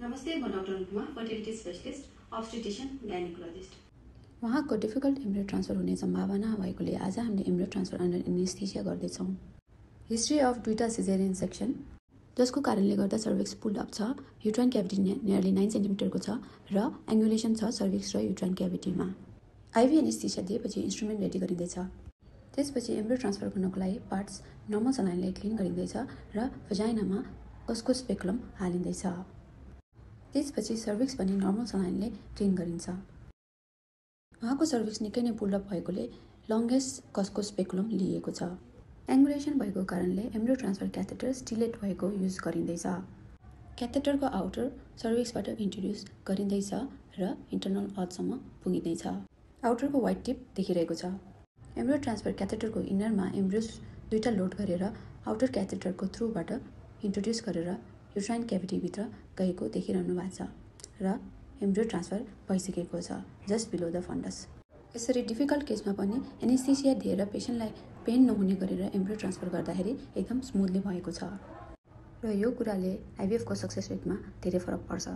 नमस्ते, म doctor Anupama, fertility specialist, obstetrician, gynaecologist. उहाँको डिफिकल्ट एम्ब्रियो ट्रान्सफर हुने सम्भावना भएकोले आज हामीले एम्ब्रियो ट्रान्सफर अन्डर एनेस्थेसिया गर्दैछौँ। हिस्ट्री अफ दुईटा सिजेरियन सेक्सन जसको कारणले गर्दा सर्भिक्स पुल्ड अप छ, युट्राइन क्याभिटी नियरली 9 सेन्टिमिटरको छ र एङ्गुलेसन छ सर्भिक्स र युट्राइन क्याभिटीमा। आइभी एनेस्थेसिया दिएपछि इन्स्ट्रुमेन्ट रेडी गरिँदैछ। त्यसपछि एम्ब्रियो ट्रान्सफर गर्नको लागि पार्ट्स नर्मल सलाइनले क्लिन गरिँदैछ र भजाइनामा कसको स्पेकुलम हालिँदैछ। त्यसपछि सर्भिक्स पनि नर्मल सलाइनले क्लिन गरिन्छ। उहाँको सर्भिक्स निकै नै पुल्ड अप भएकोले लङ्गेस्ट कसको स्पेकुलम लिएको छ। एङ्गुलेसन भएको कारणले एम्ब्रियो ट्रान्सफर क्याथेटर स्टिलेट भएको युज गरिँदैछ। क्याथेटरको आउटर सर्भिक्सबाट इन्ट्रोड्युस गरिँदैछ र इन्टरनल अर्थसम्म पुगिँदैछ। आउटरको वाइट टिप देखिरहेको छ। एम्ब्रियो ट्रान्सफर क्याथेटरको इनरमा एम्ब्रियोस दुईटा लोड गरेर आउटर क्याथेटरको थ्रुबाट इन्ट्रोड्युस गरेर युट्राइन क्याभिटीभित्र गएको देखिरहनु भएको छ र एम्ब्रियो ट्रान्सफर भइसकेको छ जस्ट बिलो द फन्डस। यसरी डिफिकल्ट केसमा पनि एनेस्थेसिया दिएर पेसेन्टलाई पेन नहुने गरेर एम्ब्रियो ट्रान्सफर गर्दाखेरि एकदम स्मुथली भएको छ र यो कुराले आइभीएफको सक्सेस रेटमा धेरै फरक पर्छ।